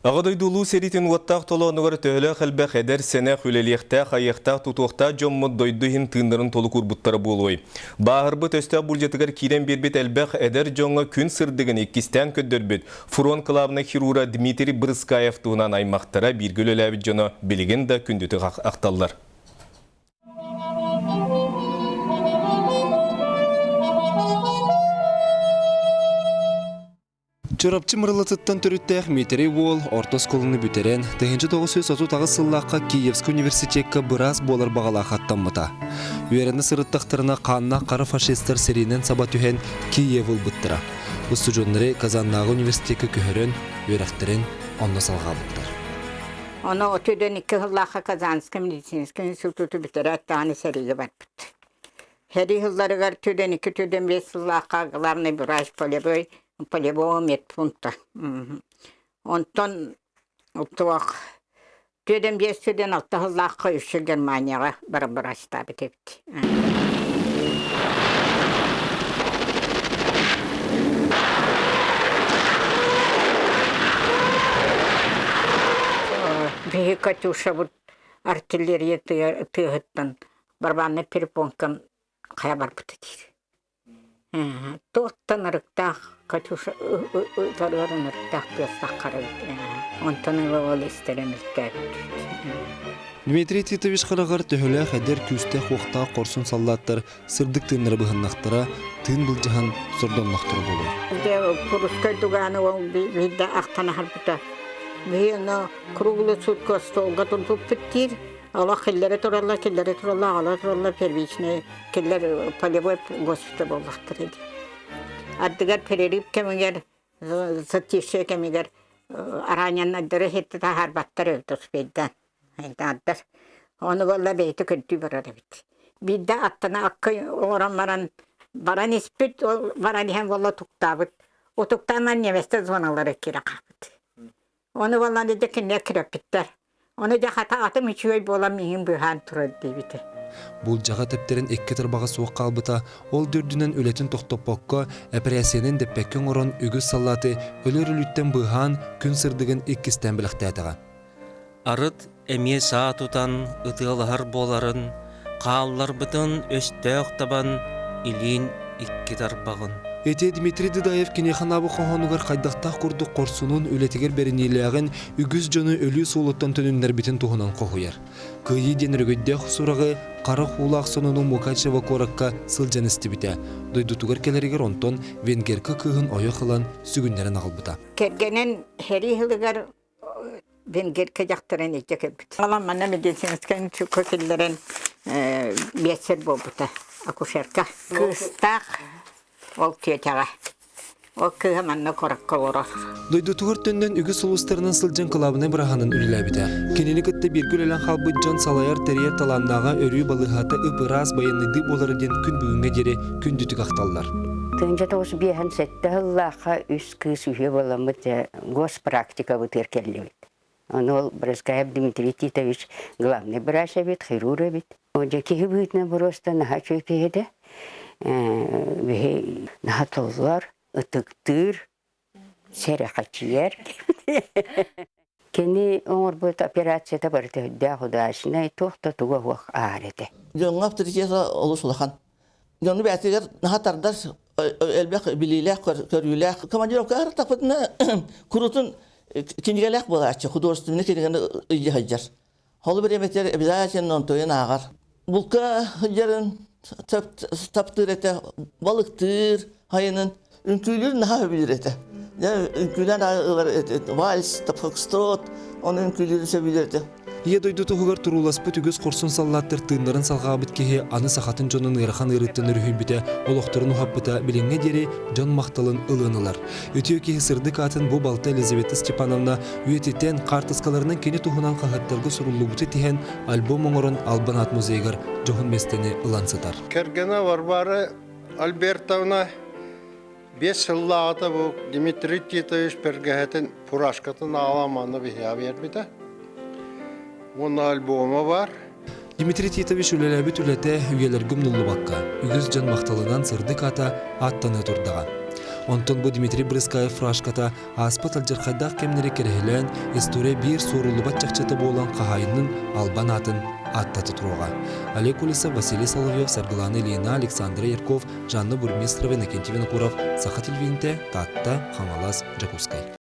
Аҕа дойду Улуу сэриитин уоттаах толоонугар төһөлөөх элбэх эдэр-сэнэх, үлэлиэхтээх, айыахтаах, тутуохтаах дьоммут дойду иһин тыыннарын толук уурбуттара буолуой? Бааһырбыт өстөөх булдьатыгар киирэн биэрбит элбэх эдэр дьоҥҥо күн сырдыгын иккистээн көрдөрбүт фронт кылаабынай хирурга Дмитрий Брыскаев туһунан аймахтара, бииргэ үлэлээбит дьоно билигин да күндүтүк ахталлар. Чурапчы Мырылатыттан төрүттээх Миитэрэй уол орто оскуоланы бүтэрэн, 1938 сыллаахха Киевскэй университекка быраас буолар баҕалаах аттаммыта. Үөрэнэ сырыттахтарына хааннаах хара фашистар сэриинэн саба түһэн Киев ылбыттара. Устудьуоннары Казаннааҕы университекка көһөрөн, үөрэхтэрин онно салҕаабыттар. Ону 32 сыллаахха Казанскай медицинскэй институту бүтэрээт даҕаны сэриигэ барбыт. Сэрии сылларыгар 42 25 сыллаахха главный врач полевой полевого медпункта. Онтон туох 25 26 сыллаахха үсү Германияҕа баран врачтаабыт эбит. Биһи Катюшабыт артиллерия тыаһыттан барабаннай перепонкам хайа барбыта диир. Туохтан ырыктаах Катюша ытарыгар ырыктаах тыастаах эбит. Онтон ыла ол истэрин үртээбит. Дмитрий Титович хараҕар төһөлөөх эдэр күүстээх-уохтаах хорсун саллааттар сырдык тыыннара быһыннахтара, тыын былдьаһан сордоннохторо буолуой? Дьэ, Курускай дугааны ол биирдэ ахтан аһарбыта. Биһи ону круглый сутка остуолга турбуппут диир. Олох киллэрэ тураллар, киллэрэ тураллар, аҕала тураллар первичный киллэр полевой госпиталь буоллахтар ини. Ардыгар перерыв кэмигэр, затишье кэмигэр араанньаннардары иһитти таһаарбаттар эбит успейдаан. Ардar. Ону буолла бэйэтэ көрдүү барар эбит. Биирдэ аттана акка оҥорон баран баран испит, ол баран иһэн буолла утуктаабыт. Утуктаан немецтэр зоналара киирэ хаалбыт. Ону буоллан дьэ кинилэр кирэппиттэр. Ону дьэ хата атым үчүгэй буолан миигин быыһаан турар диэбитэ. Булдьаҕа тэптэрин икки тарбаҕа суох хаалбыта, ол да үрдүнэн үлэтин тохтоппокко, эпэрээссийэнэн дэппэккэ оҥорон үгүс саллааты өлөр өлүүттэн быыһаан, күн сырдыгын иккистээн бэлэхтээтэҕэ. Арыт эмиэ саа тутан ытыалаһар буоларын, хаалларбытын өстөөх табан илиин икки тарбаҕын. Ити Дмитрий Дыдаев киниэхэ анаабыт хоһоонугар хайдахтаах курдук хорсунун, үлэтигэр бэриниилээҕин, үгүс дьону өлүү суолуттан төнүннэрбитин туһунан хоһуйар. Кыайыы диэн өрөгөйдөөх сураҕы хара уулаах сонуну Мукачево куоракка сылдьан истибитэ. Дойдутугар кэлэригэр онтон венгерка кыыһын ойох ылан сүгүннэрэн аҕалбыта. Кэргэнин сэрии сылыгар Венгерка дьахтарын илдьэ кэлбит. Аҕалан манна медицинскэй институкка киллэрэн биэссэр буолбута, акушерка. Кыыстаах ол тиэтэҕэ. Ол кыыһа манна куоракка олорор. Дойдутугар төннөн үгүс улуустарынан сылдьан кылаабынай быраһаанын үлэлээбитэ. Кинини кытта бииргэ үлэлээн хаалбыт дьон салайар тэрийэр талааннааҕа өрүү балыыһата ып-ыраас байыанныйдыы буолара диэн күн бүгүҥҥэ диэри күндүтүк ахталлар. Тыынча тоҕус биэһэн сэттэ сыллаахха үс кыыс үһүө буоламмыт дьэ госпрактикабытыгар кэллибит. Ону ол Брызгаев Дмитрий Титович главный врач эбит, хирург эбит. Дьэ киһи быһыытынан боруоста наһаа үчүгэй киһи этэ. Биһи наһаа толлор, ытыктыыр, сэрэхэчийэр. Кини оҥорбут операцията барыта үрдээх удачнай, туох да туга суох аар этэ. Дьоҥҥо авторитета олус улахан. Дьону бэйэтигэр наһаа тардар элбэх билиилээх, көрүүлээх. Командировка артапытына курутун кинигэлээх буолааччы, художественный кинигэни ыйы сылдьар. Ол бириэмэтигэр обязательно онтуйун ааҕар. Булка сылдьарын таптыыр этэ, балыктыыр хайынын үҥкүүлүүр наһаа сөбүлүүр этэ. Үҥкүүлээн ылар вальс, фокстрот, ону үҥкүүлүүрүн сөбүлүүр этэ. Ийэ дойду туһугар турууласпыт үгүс хорсун саллааттар тыыннарын салҕаабыт киһи аны сахатын дьонун ыарахан ыарыыттан өрүһүйбүтэ, олохторун уһаппыта билиҥҥэ диэри дьон махталын ылыан ылар. Үтүө киһи сырдык аатын бу балта Елизавета Степановна үйэтитэн, хаартыскаларынан кини туһунан хаһыаттарга суруллубуту тиһэн, альбом оҥорон Албан аат музейыгар дьоһун миэстэни ылан сытар. Кэргэнэ Варвара Альбертовна Биэс сыллааҕыта бу Дмитрий Титович бэргэһэтин фуражкатын аҕалан манна биһиэхэ биэрбитэ. Уонна альбома баар. Дмитрий Титович үлэлээбит үлэтэ үйэлэргэ умнуллубакка, үгүс дьон махталынан сырдык аата ааттаныы турдаҕа. Онтон бу Дмитрий Брыскаев фуражката ааспыт алдьархайдаах кэмнэри кэрэһилээн, история биир суоруллубат чахчыта буолан хаһаайынын албан аатын ааттата туруоҕа. Олег Колесов, Василий Соловьев, Саргылана Ильина, Александра Ярков, Жанна Бурмистрова, Иннокентий Винокуров, Саха телевидениетэ, Таатта, Хаҥалас, Дьокуускай.